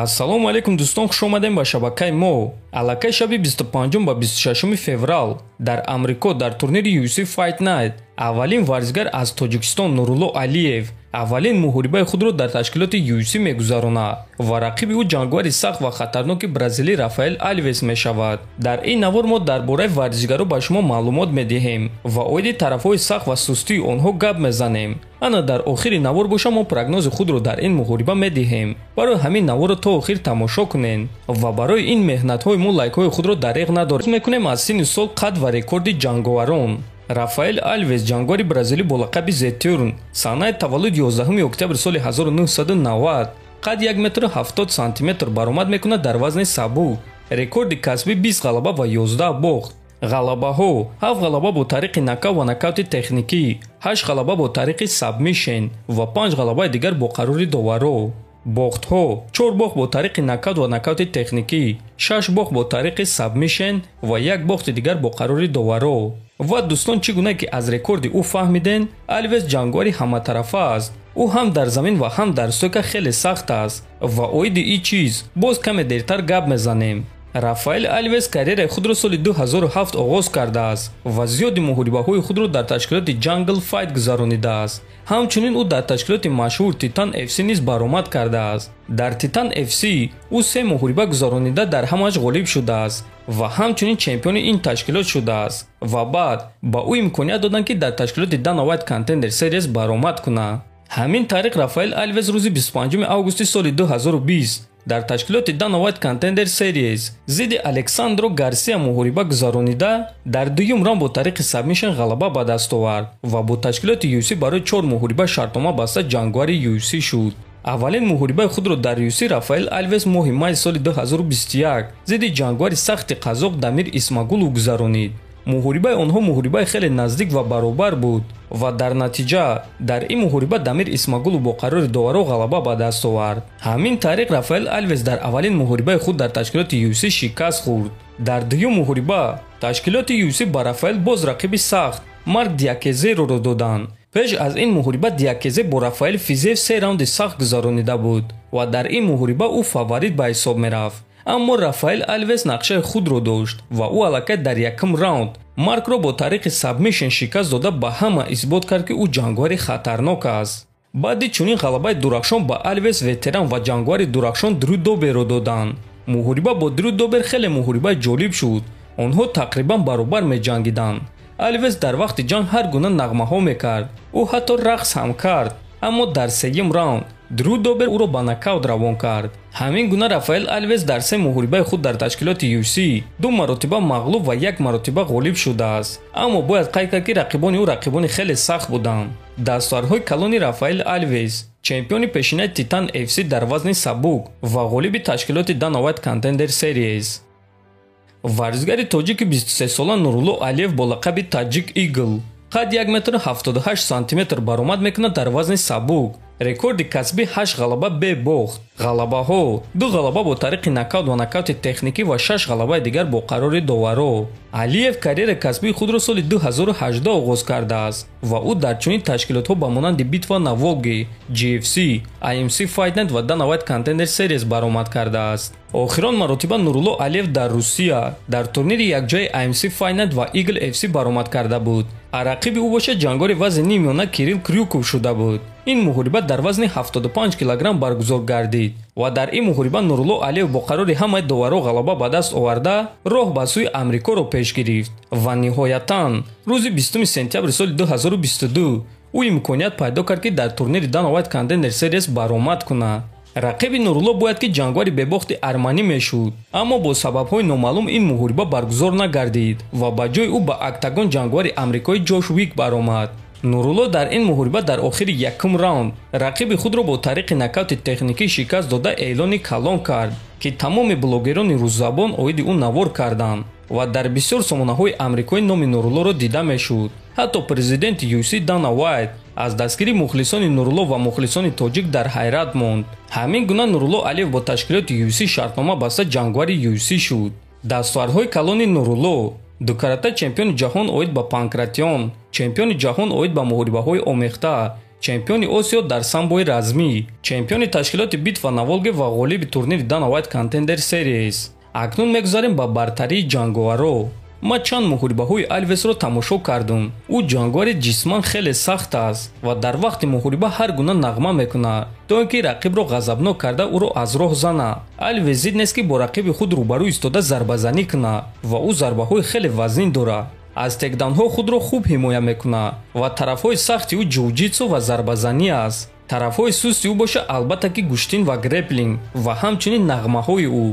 Ассалому алайкум дӯстон, хуш омадем ба шабакаи мо. Аллакай шаби 25 ба 26 феврал дар Амрико дар турнири UFC Fight Night аввалин варзишгар аз Тоҷикистон Нурулло Алиев аввалин муҳорибаи худро дар ташкилоти UFC мегузаронад ва рақиби ӯ ҷанговари сахт ва хатарноки бразилӣ Рафаэл Алвес мешавад. Дар ин навор мо дар бораи варзишгаро ба шумо маълумот медиҳем ва оиди тарафҳои сахт ва сустии онҳо гап мезанем. Ана дар охири навор боша мо прогнози худро дар ин муҳориба медиҳем. Барои ҳамин наворро то охир тамошо кунед ва барои ин меҳнатҳои мо лайкҳои худро дареғ надоред. Мекунем аз синни сол, қад ва рекорди ҷанговарон. Рафаэл Алвес ҷанговари бразилӣ бо лақаби The Thorn, санаи таваллуд 11 октябри соли 1990, қад 1 метру 70 сантиметр баромад мекунад дар вазни сабук. Рекорди касбӣ 20 ғалаба ва 11 бохт. Ғалабаҳо: 7 ғалаба бо тариқи нокаут ва нокаути техникӣ, 8 ғалаба бо тариқи сабмишн ва 5 ғалабаи дигар бо қарори доваро. Бохтҳо: 4 бохт бо тариқи нокаут ва нокаути техникӣ, 6 бохт бо тариқи сабмишн ва як бохти дигар бо қарори доваро. Ва дӯстон, чӣ гуна ки аз рекорди ӯ фаҳмиден, Алвес ҷанговари ҳаматарафа аст. Ӯ ҳам дар замин ва ҳам дар стойка хеле сахт аст ва оиди ин чиз боз каме дертар гап мезанем. Рафаэл Алвес карьераи худро соли 2007 оғоз кардааст ва зиёди муҳорибаҳои худро дар ташкилоти Jungle Fight гузаронидааст. Ҳамчунин ӯ дар ташкилоти машҳур Titan FC низ баромад кардааст. Дар Titan FC ӯ се муҳориба гузаронида, дар ҳамааш ғолиб шудааст ва ҳамчунин чемпиони ин ташкилот шудааст ва баъд ба ӯ имконият доданд, ки дар ташкилоти Dana White Contender Series баромад кунад. Ҳамин тариқ Рафаэл Алвес рӯзи 25 августи соли 2020 дар ташкилоти Dana White Contender Series зидди Александро Гарсия муҳориба гузаронида, дар дуюм раунд бо тариқи сабмишн ғалаба ба даст овард ва бо ташкилоти UFC барои чор муҳориба шартнома баста ҷанговари UFC шуд. Аввалин муҳорибаи худро дар UFC Рафаэл Алвес моҳи майи соли 2021 зидди ҷанговари сахти қазоқ Дамир Исмагулов гузаронид. Муҳорибаи онҳо муҳорибаи хеле наздик ва баробар буд ва дар натиҷа дар ин муҳориба Дамир Исмагулов бо қарори доваро ғалаба ба даст овард. Ҳамин тариқ Рафаэл Алвес дар аввалин муҳорибаи худ дар ташкилоти UFC шикаст хӯрд. Дар дуюм муҳориба ташкилоти UFC ба Рафаэл боз рақиби сахт Марк Диакезероро доданд. Пеш аз ин муҳориба Диакезе бо Рафаэл Физиев се раунди сахт гузаронида буд ва дар ин муҳориба ӯ фаворит ба ҳисоб мерафт. Аммо Рафаэл Алвес нақшаи худро дошт ва ӯ аллакай дар якум раунд Маркро бо тариқи сабмишн шикаст дода, ба ҳама исбот кард, ки ӯ ҷанговари хатарнок аст. Баъди чунин ғалабаи дурахшон ба Алвес ветеран ва ҷанговари дурахшон Дрю Доберро доданд. Муҳориба бо Дрю Добер хеле муҳорибаи ҷолиб шуд. Онҳо тақрибан баробар меҷангиданд. Алвес дар вақти ҷанг ҳар гуна нағмаҳо мекард, ӯ ҳатто рақс ҳам кард, аммо дар сеюм раунд Дрю Добер ӯро ба нокаут равон кард. Ҳамин гуна Рафаэл Алвес дар се муҳорибаи худ дар ташкилоти UFC ду маротиба мағлуб ва як маротиба ғолиб шудааст. Аммо бояд қайд кард, ки рақибони ӯ рақибони хеле сахт буданд. Дастовардҳои калони Рафаэл Алвес: чемпиони пешинаи Titan FC дар вазни сабук ва ғолиби ташкилоти Dana White Contender Series. Варзишгари тоҷики 23-сола Нурулло Алиев бо лақаби Таҷик Игл, қад 1 метру 78 сантиметр баромад мекунад дар вазни сабук. Рекорди касбӣ 8 ғалаба бе бохт. Ғалабаҳо: ду ғалаба бо тариқи нокаут ва нокаути техникӣ ва шаш ғалабаи дигар бо қарори доваро. Алиев карьераи касбии худро соли 2018 оғоз кардааст ва ӯ дар чунин ташкилотҳо ба монанди Битва на Волге, GFC, IMC Fight Night ва Dana White Contender Series баромад кардааст. Охирон маротиба Нурулло Алиев дар Русия дар турнири якҷояи IMC Fight Night ва Eagle FC баромад карда буд. А рақиби ӯ бошад ҷанговари вазни ниммиёна Кирилл Крюков шуда буд. Ин муҳориба дар вазни 75 килограмм баргузор гардид ва дар ин муҳориба Нурулло Алиев бо қарори ҳамаи доваро ғалаба ба даст оварда, роҳ ба сӯи Амрикоро пеш гирифт ва ниҳоятан рӯзи 20 сентябри соли 2022 ӯ имконият пайдо кард, ки дар турнири Dana White Contender Series баромад кунад. Рақиби Нурулло бояд ки ҷанговари бебохти арманӣ мешуд, аммо бо сабабҳои номаълум ин муҳориба баргузор нагардид ва ба ҷои ӯ ба октагон ҷанговари амрикоӣ Ҷош Вик баромад. Нурулло дар ин муҳориба дар охири якум раунд рақиби худро бо тариқи нокаути техникӣ шикаст дода, эълони калон кард, ки тамоми блогерони русзабон оиди ӯ навор карданд ва дар бисёр сомонаҳои амрикоӣ номи Нуруллоро дида мешуд. Ҳатто президенти UFC Дана Уайт аз дастгирии мухлисони Нурулло ва мухлисони тоҷик дар ҳайрат монд. Ҳамин гуна Нурулло Алиев бо ташкилоти UFC шартнома баста ҷанговари UFC шуд. Дастовардҳои калони Нурулло: дукарата чемпиони ҷаҳон оид ба панкратион, чемпиони ҷаҳон оид ба муҳорибаҳои омехта, Чемпиони Осиё дар самбои размӣ, чемпиони ташкилоти Битва на Волге ва ғолиби турнири Dana White Contender Series. Акнун мегузарем ба бартарии ҷанговаро. Ман чанд муҳорибаҳои Алвесро тамошо кардам. Ӯ ҷанговари ҷисман хеле сахт аст ва дар вақти муҳориба ҳар гуна нағма мекунад, то ин ки рақибро ғазабнок карда ӯро аз роҳ занад. Алвес зид нест, ки бо рақиби худ рӯбарӯ истода зарбазанӣ кунад ва ӯ зарбаҳои хеле вазнин дорад. Аз текдаунҳо худро хуб ҳимоя мекунад ва тарафҳои сахти ӯ ҷиу-ҷитсу ва зарбазанӣ аст. Тарафҳои сусти ӯ боша албатта ки гӯштин ва греплинг ва ҳамчунин нағмаҳои ӯ.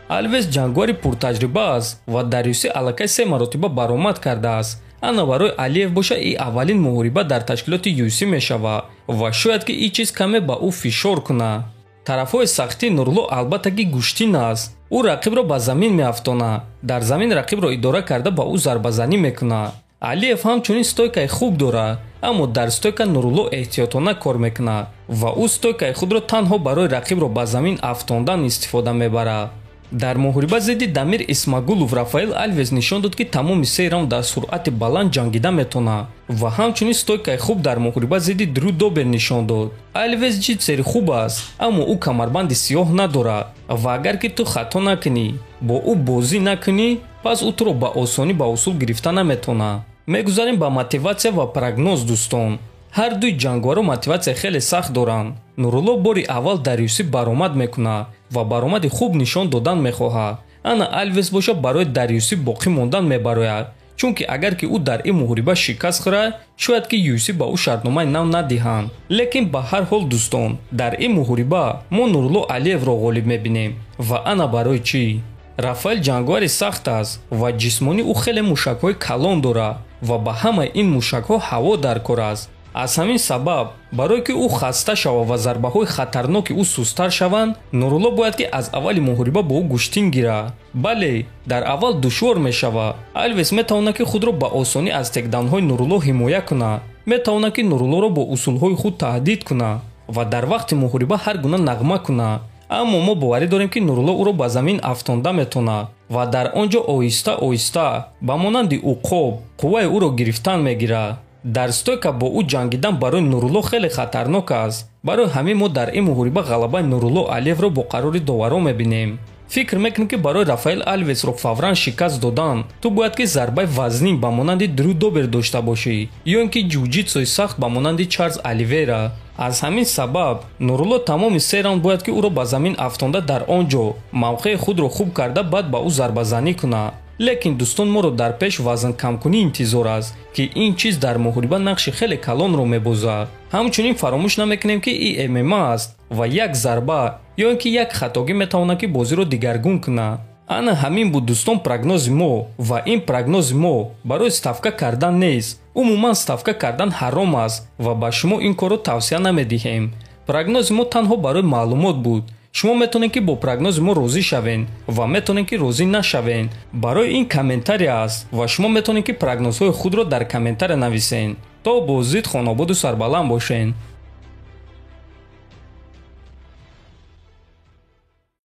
Алвес ҷанговари пуртаҷриба аст ва дар UFC аллакай се маротиба баромад кардааст. Ана барои Алиев боша и аввалин муҳориба дар ташкилоти UFC мешавад ва шояд ки ин чиз каме ба ӯ фишор кунад. Тарафҳои сахтии Нурулло албатта ки гӯштин аст. Ӯ рақибро ба замин меафтонад, дар замин рақибро идора карда ба ӯ зарбазанӣ мекунад. Алиев ҳамчунин стойкаи хуб дорад, аммо дар стойка Нурулло эҳтиётона кор мекунад ва ӯ стойкаи худро танҳо барои рақибро ба замин афтондан истифода мебарад. Дар муҳориба зидди Дамир Исмагулов Рафаэл Алвес нишон дод, ки тамоми се раунд дар суръати баланд ҷангида метавонад ва ҳамчунин стойкаи хуб дар муҳориба зидди Дрю Добер нишон дод. Алвес ҷитсери хуб аст, аммо ӯ камарбанди сиёҳ надорад ва агар ки ту хато накунӣ, бо ӯ бозӣ накунӣ, пас ӯ туро ба осонӣ ба усул гирифта наметавонад. Мегузарем ба мотиватсия ва прогноз, дӯстон. Ҳар дуи ҷанговаро мотиватсияи хеле сахт доранд. Нурулло бори аввал дар UFC баромад мекунад ва баромади хуб нишон додан мехоҳад. Ана Алвес боша барои дар UFC боқӣ мондан мебарояд, чунки агар ки ӯ дар ин муҳориба шикаст хӯрад, шояд ки UFC ба ӯ шартномаи нав надиҳанд. Лекин ба ҳар ҳол, дӯстон, дар ин муҳориба мо Нурулло Алиевро ғолиб мебинем. Ва ана барои чӣ? Рафаэл ҷанговари сахт аст ва ҷисмонӣ ӯ хеле мушакҳои калон дорад ва ба ҳамаи ин мушакҳо ҳаво дар кор аст. Аз ҳамин сабаб, барое ки ӯ хаста шавад ва зарбаҳои хатарноки ӯ сустар шаванд, Нурулло бояд ки аз аввали муҳориба бо ӯ гӯштин гирад. Бале, дар аввал душвор мешавад. Алвес метавонад, ки худро ба осонӣ аз текдаунҳои Нурулло ҳимоя кунад, метавонад, ки Нуруллоро бо усулҳои худ таҳдид кунад ва дар вақти муҳориба ҳар гуна нағма кунад. Аммо мо боварӣ дорем, ки Нурулло ӯро ба замин афтонда метавонад ва дар он ҷо оҳиста оҳиста ба монанди уқоб қувваи ӯро гирифтан мегирад. Дар стойка бо ӯ ҷангидан барои Нурулло хеле хатарнок аст. Барои ҳамин мо дар ин муҳориба ғалабаи Нурулло Алиевро бо қарори доварон мебинем. Фикр мекунем, ки барои Рафаэл Алвесро фавран шикаст додан ту бояд ки зарбаи вазнин ба монанди Дрю Добер дошта бошӣ ё ин ки ҷиу-ҷитсои сахт ба монанди Чарлз Оливейра. Аз ҳамин сабаб Нурулло тамоми се раунд бояд ки ӯро ба замин афтонда, дар он ҷо мавқеи худро хуб карда, баъд ба ӯ зарбазанӣ кунад. Лекин, дӯстон, моро дар пеш вазнкамкунӣ интизор аст, ки ин чиз дар муҳориба нақши хеле калонро мебозад. Ҳамчунин фаромӯш намекунем, ки ин ММА аст ва як зарба ё ин ки як хатогӣ метавонад, ки бозиро дигаргун кунад. Ана ҳамин буд, дӯстон, прогнози мо. Ва ин прогнози мо барои ставка кардан нест. Умуман ставка кардан ҳаром аст ва ба шумо ин корро тавсия намедиҳем. Прогнози мо танҳо барои маълумот буд. Шумо метавонед, ки бо прогнози мо розӣ шавед ва метавонед, ки розӣ нашавед. Барои ин комментария аст ва шумо метавонед, ки прогнозҳои худро дар комментария нависед. То боздид, хонободу сарбаланд бошед.